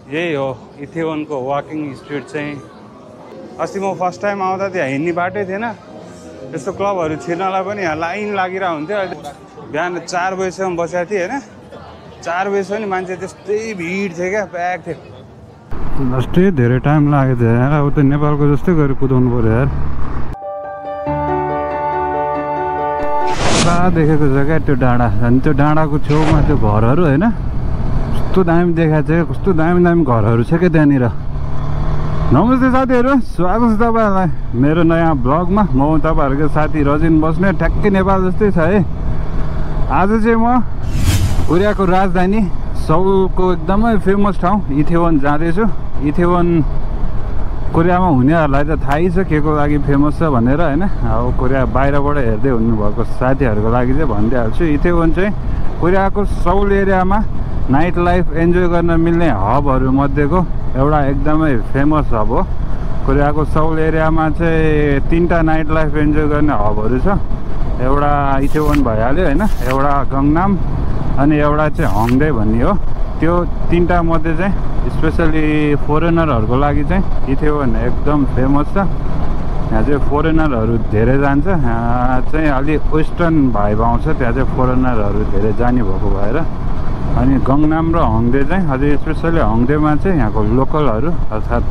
यही हो इथेवनको walking street चाहिँ। अस्ति म फर्स्ट टाइम आउँदा त्यहाँ हिँड्ने बाटै थिएन, यस्तो क्लबहरू छिर्नलाई पनि यहाँ लाइन लागिरहेको हुन्थ्यो। अहिले बिहान 4 बजीसम्म बसेको थिएँ होइन, 4 बजीसम्म मान्छे त्यस्तै भिड थियो क्या, प्याक थियो। जस्तै धेरै टाइम लागेको थियो यार, अब त नेपालको जस्तै गरेर कुदाउनु पऱ्यो यार। पुरा देखेको छ क्या त्यो डाँडा, अनि त्यो डाँडाको छेउमा त्यो घरहरू होइन, कस्तो दामी देखाएको छ, कस्तो दामी दामी घरहरू छ क्या त्यहाँनिर। नमस्ते साथीहरू, स्वागत छ तपाईँहरूलाई मेरो नयाँ ब्लगमा। म तपाईँहरूको साथी रजिन बस्ने, ठ्याक्कै नेपाल जस्तै छ है। आज चाहिँ म कोरियाको राजधानी सौलको एकदमै फेमस ठाउँ इथेवन जाँदैछु। इथेवन कोरियामा हुनेहरूलाई त थाहै छ के को लागि फेमस छ भनेर होइन। अब कोरिया बाहिरबाट हेर्दै हुनुभएको साथीहरूको लागि चाहिँ भनिदिइहाल्छु, इथेवन चाहिँ कोरियाको सौल एरियामा नाइट लाइफ इन्जोय गर्न मिल्ने हबहरू मध्येको एउटा एकदमै फेमस हब हो। कोरियाको सौल एरियामा चाहिँ 3टा नाइट लाइफ इन्जोय गर्ने हबहरू छ। एउटा इथेवन भइहाल्यो होइन, एउटा गङ्नाम अनि एउटा चाहिँ हङदे भन्ने हो। त्यो 3टा मध्ये चाहिँ स्पेसली फोरेनरहरूको लागि चाहिँ इथेवन एकदम फेमस छ। यहाँ चाहिँ फोरेनरहरू धेरै जान्छ, यहाँ चाहिँ अलि वेस्टर्न भाइब आउँछ, त्यहाँ चाहिँ फोरेनरहरू धेरै जाने भएको भएर। अनि गङ्नाम र हङदे चाहिँ अझै स्पेसली हङदेमा चाहिँ यहाँको लोकलहरू अर्थात्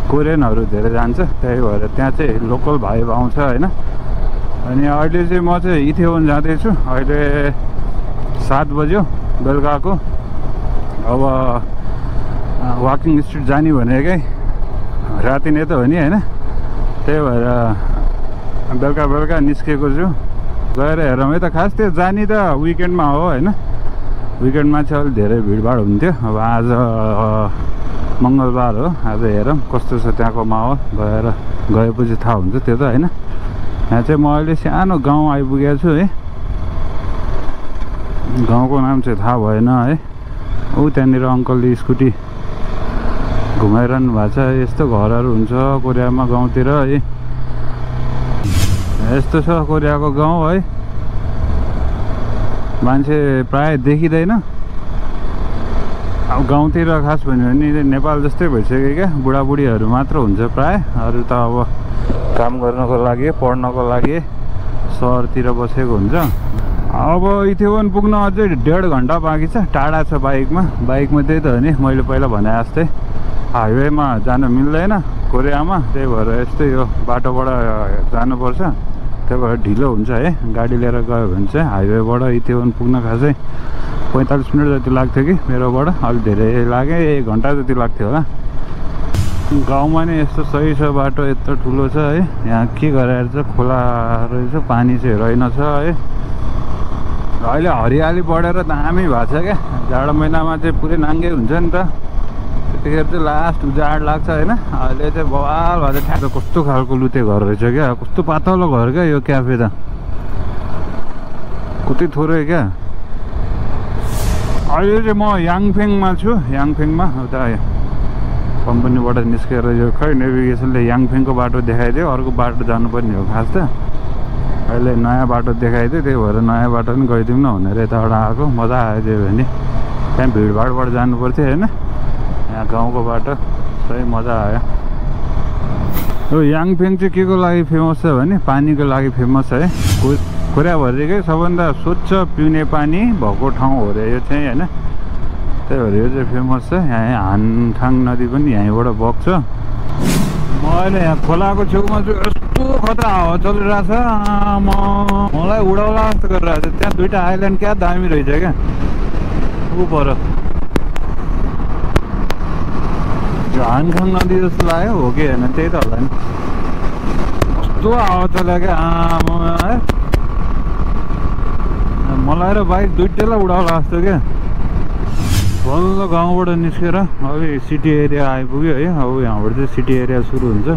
कोरियनहरू धेरै जान्छ, त्यही भएर त्यहाँ चाहिँ लोकल भाइब आउँछ होइन। अनि अहिले चाहिँ म चाहिँ इथेवन जाँदैछु। अहिले 7 बज्यो बेलुकाको। अब वाकिङ स्ट्रिट जाने भनेकै राति नै त हो नि होइन, त्यही भएर बेलुका बेलुका निस्केको छु। गएर हेरौँ है त। खास त्यो जाने त विकेन्डमा हो होइन, विकेन्डमा चाहिँ अलिक धेरै भिडभाड हुन्थ्यो। अब आज मङ्गलबार हो, आज हेरौँ कस्तो छ त्यहाँको माहौल। गएपछि थाहा हुन्छ त्यो त होइन। यहाँ चाहिँ म अहिले सानो गाउँ आइपुगेको छु है। गाउँको नाम चाहिँ थाहा भएन है। ऊ त्यहाँनिर अङ्कलले स्कुटी घुमाइरहनु भएको छ। यस्तो घरहरू हुन्छ कोरियामा गाउँतिर है। यस्तो छ कोरियाको गाउँ है, मान्छे प्राय देखिँदैन। अब गाउँतिर खास भन्यो भने नेपाल जस्तै भइसक्यो क्या, बुढाबुढीहरू मात्र हुन्छ प्राय। अरू त अब काम गर्नको लागि पढ्नको लागि सहरतिर बसेको हुन्छ। अब इथेवन पुग्न अझै 1.5 घन्टा बाँकी छ। टाढा छ बाइकमा त्यही त हो नि, मैले पहिला भने जस्तै हाइवेमा जानु मिल्दैन कोरियामा, त्यही भएर यस्तै यो बाटोबाट जानुपर्छ। त्यही भएर ढिलो हुन्छ है। गाडी लिएर गयो भने चाहिँ हाइवेबाट इथेवन पुग्न खासै 45 मिनट जति लाग्थ्यो कि मेरोबाट, अलिक धेरै लाग्यो, 1 घन्टा जति लाग्थ्यो होला। गाउँमा नै यस्तो सही छ बाटो, यत्रो ठुलो छ है। यहाँ के गराएर चाहिँ खोला रहेछ, पानी चाहिँ रहेनछ है। अहिले हरियाली बढेर दामी भएको छ क्या। जाडो महिनामा चाहिँ पुरै नाङ्गे हुन्छ नि त, त्यतिखेर चाहिँ लास्ट उजाड लाग्छ होइन। अहिले चाहिँ बवाल भएर ठ्याक्क कस्तो खालको लुते घर रहेछ क्या, कस्तो पातलो घर क्या यो क्याफे त, कति थोरै क्या। अहिले चाहिँ म याङफेङमा छु। याङफेङमा उता कम्पनीबाट निस्केर यो खै नेभिगेसनले याङफेङको बाटो देखाइदियो, अर्को बाटो जानुपर्ने हो खास त। अहिले नयाँ बाटो देखाइदियो, त्यही भएर नयाँ बाटो पनि गइदिउँ न भनेर यताबाट आएको। मजा आयो त्यो भने, त्यहाँ भिडभाडबाट जानु पर्थ्यो होइन। यहाँ गाउँको बाटो सही मजा आयो। यो याङफेङ चाहिँ के को लागि फेमस छ भने पानीको लागि फेमस है। कोरियाभरिकै सबभन्दा स्वच्छ पिउने पानी भएको ठाउँ हो अरे यो चाहिँ होइन। त्यही भएर यो चाहिँ फेमस छ। यहाँ हानथाङ नदी पनि यहीँबाट बग्छ। म अहिले यहाँ खोलाको छेउमा छु। यस्तो खतरा हावा चलिरहेछ, मलाई उडाउला जस्तो गरिरहेको छ। त्यहाँ 2टा आइल्यान्ड क्या दामी रहेछ क्या ऊ पर। यो हानखाङ नदी जस्तो लाग्यो हो कि होइन, त्यही त होला नि। कस्तो हावा चल्यो क्या है, मलाई र बाइक दुइटैलाई उडाउला जस्तो क्या। बल्ल गाउँबाट निस्केर अब सिटी एरिया आइपुग्यो है। अब यहाँबाट चाहिँ सिटी एरिया सुरु हुन्छ।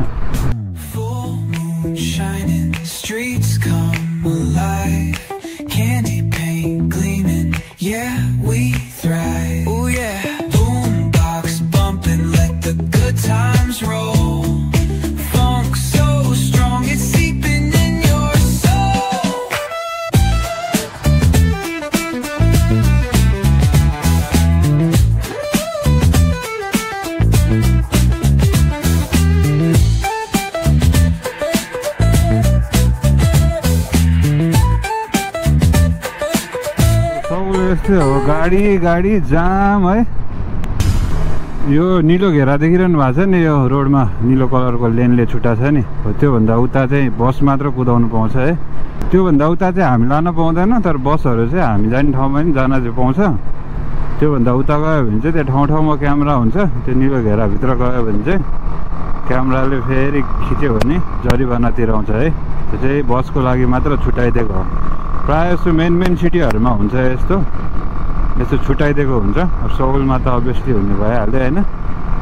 यस्तै हो, गाडी गाडी जाम है। यो निलो घेरा देखिरहनु भएको छ नि, यो रोडमा निलो कलरको लेनले छुट्टा छ नि, हो त्योभन्दा उता चाहिँ बस मात्र कुदाउनु पाउँछ है। त्योभन्दा उता चाहिँ हामी लान पाउँदैन, तर बसहरू चाहिँ हामी जाने ठाउँमा पनि जान चाहिँ पाउँछ। त्योभन्दा उता गयो भने चाहिँ त्यो ठाउँ ठाउँमा क्यामेरा हुन्छ, त्यो निलो घेराभित्र गयो भने चाहिँ क्यामेराले फेरि खिच्यो भने जरिवाना तिराउँछ है। त्यो चाहिँ बसको लागि मात्र छुट्याइदिएको हो। प्रायः जस्तो मेन सिटीहरूमा हुन्छ यस्तो छुट्याइदिएको हुन्छ। अब सौलमा त अभियसली हुने भइहाल्यो होइन,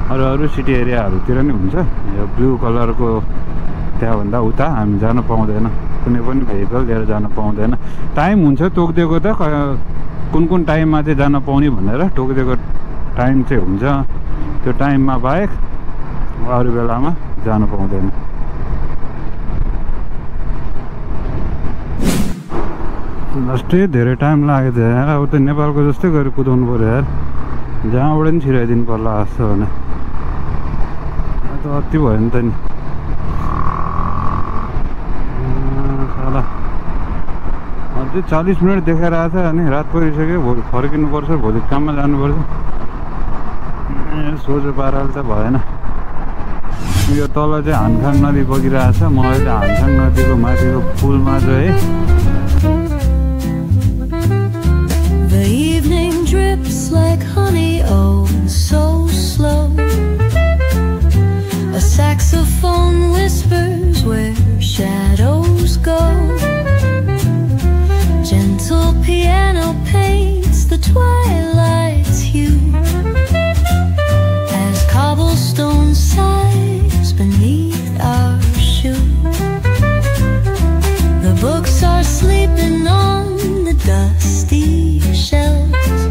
अरू सिटी एरियाहरूतिर नि हुन्छ। यो ब्लू कलरको त्यहाँभन्दा उता हामी जान पाउँदैन, कुनै पनि भेहिकल लिएर जान पाउँदैन। टाइम हुन्छ तोकिदिएको त, कुन टाइममा चाहिँ जान पाउने भनेर तोकिदिएको टाइम चाहिँ हुन्छ। त्यो टाइममा बाहेक अरू बेलामा जान पाउँदैन। जस्तै धेरै टाइम लाग्यो त यार, अब त नेपालको जस्तै गरी कुदाउनु पऱ्यो यार, जहाँबाट पनि छिराइदिनु पर्ला जस्तो भने त अति भयो नि त नि। साला अझै 40 मिनट देखाइरहेको छ अनि रात परिसक्यो, भोलि फर्किनुपर्छ, भोलि काममा जानुपर्छ। सोझो पाराले त भएन। यो तल चाहिँ हानखाङ नदी बगिरहेछ, मलाई त हानखाङ नदीको माथिको पुलमा चाहिँ है The evening drips like honey, oh so slow. A saxophone whispers where shadows go. Gentle piano paints the twilight's hue as cobblestone sighs beneath our shoe. The books are sleeping on the dusty shelves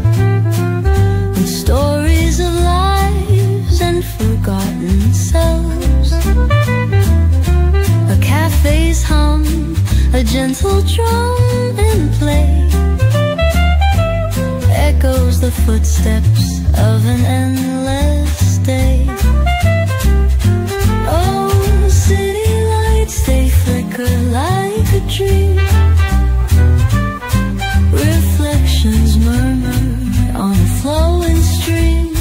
with stories of lives and forgotten selves. A cafe's hum, a gentle drum in play, echoes the footsteps of an endless day. Oh, city lights, they flicker like a dream. Reflections murmur on a flowing stream.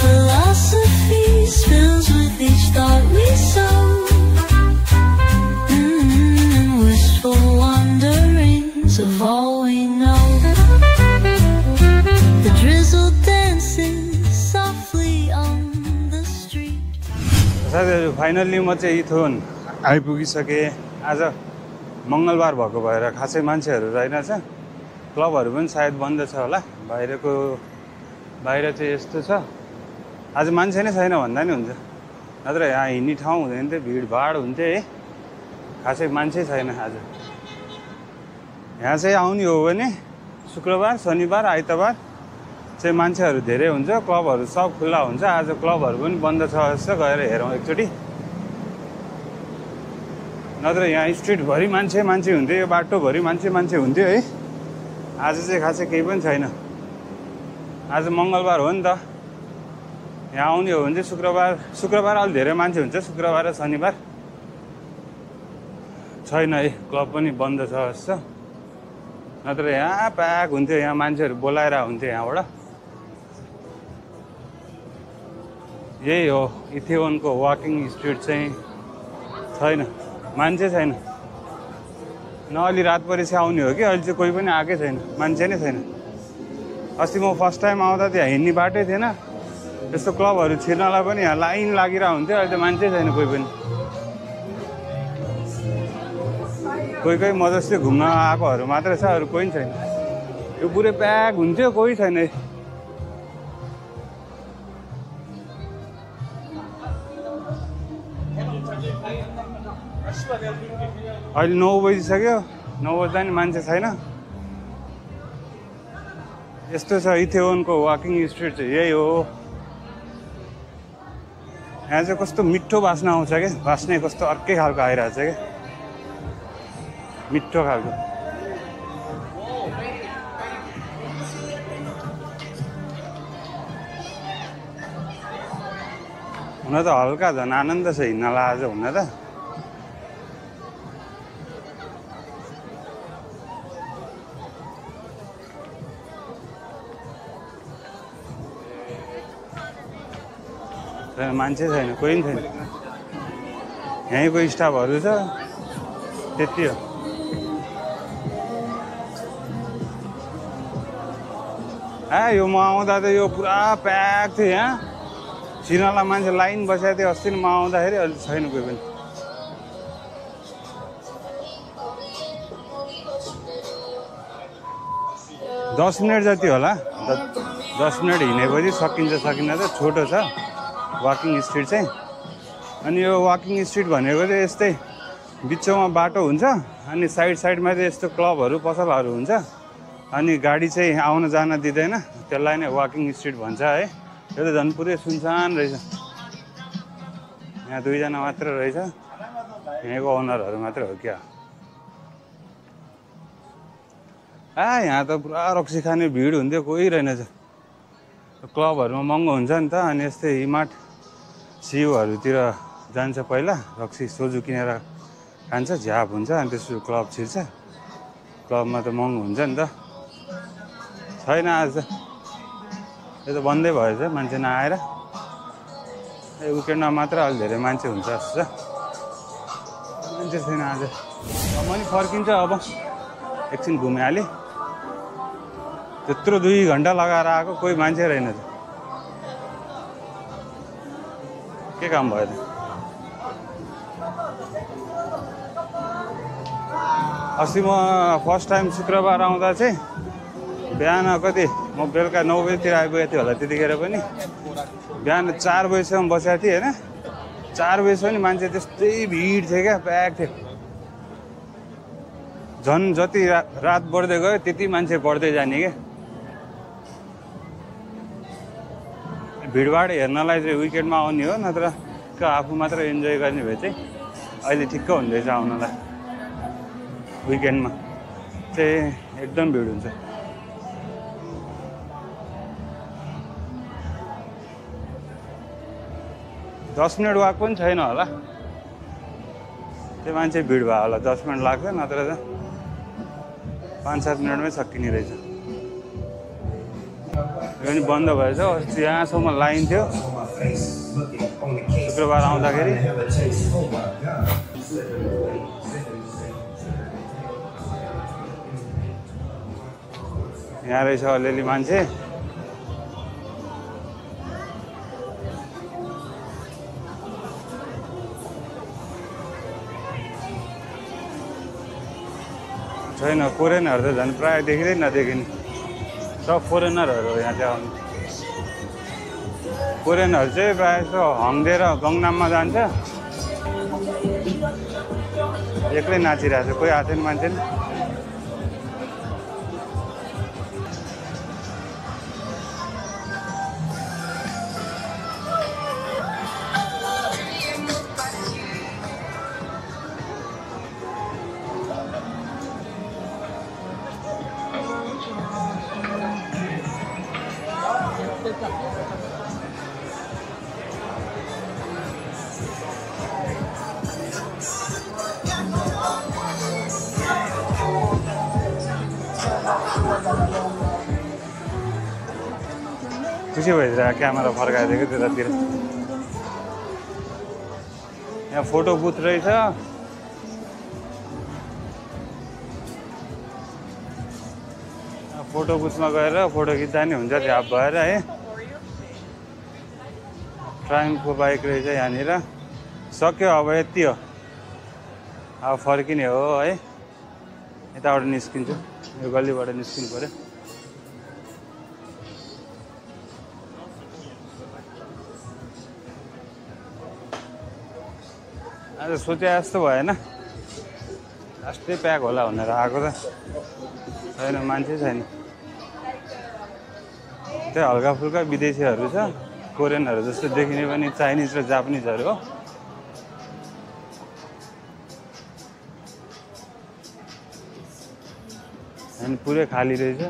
Philosophy spills with each thought we sow. Wistful wanderings of all we know. The drizzle dances softly on the street. साथीहरु finally म चाहिँ इथोन आइपुगिसके। आज मंगलबार भएको भएर खासै मान्छेहरू रहेनछ, क्लबहरू पनि सायद बन्द छ होला। बाहिर चाहिँ यस्तो छ, आज मान्छे नै छैन भन्दा नि हुन्छ, नत्र यहाँ हिँड्ने ठाउँ हुँदैन थियो, भिडभाड हुन्थ्यो है। खासै मान्छे छैन आज। यहाँ चाहिँ आउने हो भने शुक्रबार, शनिबार, आइतबार चाहिँ मान्छेहरू धेरै हुन्छ, क्लबहरू सब खुल्ला हुन्छ। आज क्लबहरू पनि बन्द छ जस्तो, गएर हेरौँ एकचोटि। नत्र यहाँ स्ट्रिटभरि मान्छे हुन्थ्यो, यो बाटोभरि मान्छे हुन्थ्यो है। आज चाहिँ खासै केही पनि छैन। आज मङ्गलबार हो नि त, यहाँ आउने हो भने चाहिँ शुक्रबार अलि धेरै मान्छे हुन्छ, शुक्रबार र शनिबार छैन है, क्लब पनि बन्द छ जस्तो। नत्र यहाँ प्याक हुन्थ्यो, यहाँ मान्छेहरू बोलाएर हुन्थ्यो यहाँबाट। यही हो इथेवनको वाकिङ स्ट्रिट चाहिँ, छैन मान्छे छैन। न अलि रात परिपछि आउने हो कि अहिले चाहिँ कोही पनि आएकै छैन, मान्छे नै छैन। अस्ति म फर्स्ट टाइम आउँदा त्यहाँ हिँड्ने बाटै थिएन, यस्तो क्लबहरू छिर्नलाई पनि यहाँ लाइन लागिरहेको हुन्थ्यो। अहिले त मान्छे छैन कोही पनि। कोही म जस्तै घुम्न आएकोहरू मात्रै छ, अरू कोही छैन। यो पुरै प्याक हुन्थ्यो, कोही छैन है। अहिले 9 बजिसक्यो, 9 बज्दा नि मान्छे छैन। यस्तो छ इथेवनको वाकिङ स्ट्रिट चाहिँ, यही हो। यहाँ चाहिँ कस्तो मिठो बास्ना आउँछ क्या, बास्नै कस्तो अर्कै खालको आइरहेछ क्या, मिठो खालको। हुन त हल्का झन् आनन्द छ हिँड्नलाई आज, हुन त। छैन, मान्छे छैन, कोही पनि छैन। यहीँको स्टाफहरू छ, त्यति हो। यो म आउँदा त यो पुरा प्याक थियो यहाँ। चिनाला मान्छे लाइन बसेको थियो अस्ति म आउँदाखेरि, अहिले छैन कोही पनि। दस मिनट जति होला, 10 मिनट हिँडेपछि सकिन्छ त। छोटो छ वाकिङ स्ट्रिट चाहिँ। अनि यो वाकिङ स्ट्रिट भनेको चाहिँ यस्तै बिचमा बाटो हुन्छ, अनि साइडमा चाहिँ यस्तो क्लबहरू पसलहरू हुन्छ, अनि गाडी चाहिँ आउन जान दिँदैन, त्यसलाई नै वाकिङ स्ट्रिट भन्छ है। यो त झन् पुरै सुनसान रहेछ। यहाँ 2 जना मात्र रहेछ, यहाँको ओनरहरू मात्र हो क्या। यहाँ त पुरा रक्सी खाने भिड हुन्थ्यो, कोही रहेनछ। क्लबहरूमा महँगो हुन्छ नि त, अनि यस्तै हिमाट सिउहरूतिर जान्छ पहिला, रक्सी सोजु किनेर खान्छ, झ्याप हुन्छ, अनि त्यसपछि क्लब छिर्छ। क्लबमा त महँगो हुन्छ नि त। छैन आज त, यो त बन्दै भएछ, मान्छे नआएर। विकेन्डमा मात्र अलि धेरै मान्छे हुन्छ जस्तो छ, मान्छे छैन आज। म नि फर्किन्छ अब, एकछिन घुमिहालेँ। त्यत्रो 2 घन्टा लगाएर आएको, कोही मान्छे रहेनछ। के काम भयो त? अस्ति म फर्स्ट टाइम शुक्रबार आउँदा चाहिँ बिहान कति, म बेलुका 9 बजीतिर आइपुगेको थिएँ होला। त्यतिखेर पनि बिहान 4 बजीसम्म बसेको थिएँ होइन। 4 बजीसम्म नि मान्छे त्यस्तै भिड थियो क्या, प्याक थियो। झन् जति रात बढ्दै गयो त्यति मान्छे बढ्दै जाने क्या। भिडभाड हेर्नलाई चाहिँ विकेन्डमा आउने हो, नत्र आफू मात्र इन्जोय गर्ने भए चाहिँ अहिले ठिक्क हुँदैछ आउनलाई। विकेन्डमा चाहिँ एकदम भिड हुन्छ। दस मिनट वाक पनि छैन होला, त्यो मान्छे भिड भयो होला। 10 मिनट लाग्छ, नत्र त 5-7 मिनटमै सकिने रहेछ। यो पनि बन्द भएछ। अस्ति यहाँसम्म लाइन थियो शुक्रबार आउँदाखेरि। यहाँ रहेछ अलिअलि मान्छे। छैन, फोरेनरहरू त झन् प्रायः देखिँदै नदेखिने, सब फोरेनरहरू यहाँ चाहिँ आउने। फोरेनरहरू चाहिँ प्रायः जस्तो हङ्देर गङ्नाममा जान्छ, एक्लै नाचिरहेको छ, कोही आएको छैन मान्छे। खुसी भइदिएर क्यामेरा फर्काइदिएको त्यतातिर। यहाँ फोटो बुथ रहेछ। फोटो बुथमा गएर फोटो खिच्दा नि हुन्छ झ्याप भएर है। ट्राइमको बाइक रहेछ यहाँनिर। सक्यो अब, यति हो, अब फर्किने हो है। यताबाट निस्किन्छु, यो गल्लीबाट निस्किनु पऱ्यो। आज सोचे जस्तो भएन, लास्टै प्याक होला भनेर आएको त छैन, मान्छे छैन। त्यही हल्का फुल्का विदेशीहरू छ, कोरियनहरू जस्तो देखिने पनि चाइनिज र जापानिजहरू हो। अनि पुरै खाली रहेछ।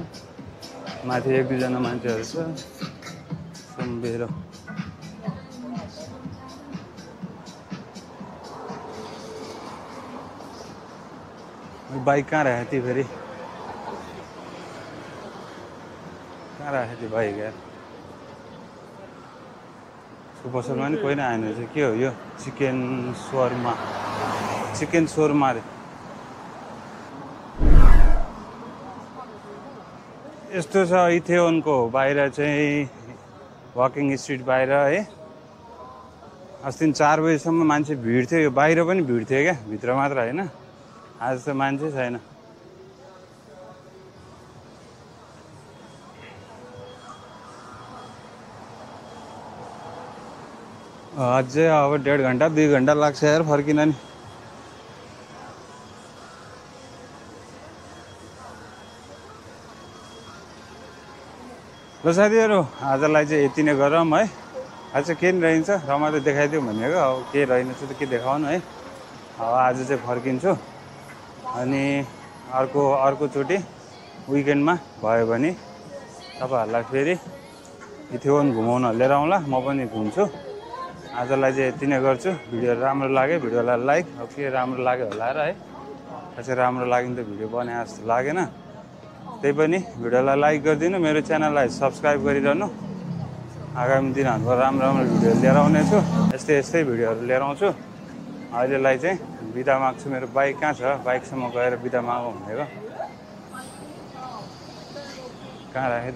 माथि 1-2 जना मान्छेहरू छ सम्बेर। बाइक कहाँ राखेको थिएँ फेरि, कहाँ राखेको थिएँ बाइक यार? यसको पसलमा नि कोही नै आएन रहेछ। के हो यो? चिकन शोरमा, चिकन शोरमा अरे। यस्तो छ इथेओनको बाहिर चाहिँ, वाकिङ स्ट्रिट बाहिर है। अस्ति 4 बजीसम्म मान्छे भिड थियो, यो बाहिर पनि भिड थियो क्या, भित्र मात्र होइन। आज त मान्छे छैन। अझै अब 1.5 घन्टा 2 घन्टा लाग्छ यार फर्किन नि। ल साथीहरू, आजलाई चाहिँ यति नै गरौँ है। आज चाहिँ के नि रहन्छ, रमाइलो देखाइदिउँ भनेको। अब के रहेनछ त के देखाउनु है। अब आज चाहिँ फर्किन्छु अनि अर्कोचोटि विकेन्डमा भयो भने तपाईँहरूलाई फेरि इथेओन घुमाउन लिएर आउँला। म पनि घुम्छु। आजलाई चाहिँ यति नै गर्छु। भिडियो राम्रो लाग्यो भिडियोलाई लाइक, अब के राम्रो लाग्यो होला र है। अझै राम्रो लाग्यो त भिडियो बनाए जस्तो लागेन। त्यही पनि भिडियोलाई लाइक गरिदिनु, मेरो च्यानललाई सब्सक्राइब गरिरहनु। आगामी दिनहरूको राम्रो भिडियो लिएर आउनेछु। यस्तै भिडियोहरू लिएर आउँछु। अहिलेलाई चाहिँ बिदा माग्छु। मेरो बाइक कहाँ छ? बाइकसम्म गएर बिदा मागौँ भनेको। कहाँ राखेँ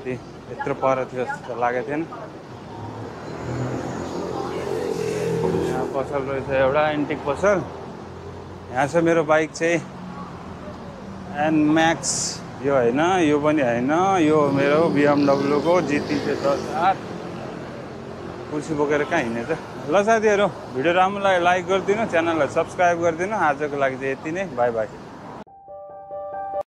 थिएँ? यत्रो पर थियो जस्तो लागेको थिएन। यहाँ पसल रहेछ एउटा एन्टिक पसल। यहाँ छ मेरो बाइक चाहिँ एनम्याक्स। यो होइन, यो पनि होइन, यो मेरो BMW को GT10R। कुर्सी बोकेर कहाँ हिँडेछ? ल साथीहरू, भिडियो राम्रो लाग्यो लाइक गरिदिनु, च्यानललाई सब्सक्राइब गरिदिनु। आजको लागि चाहिँ यति नै, बाई बाई।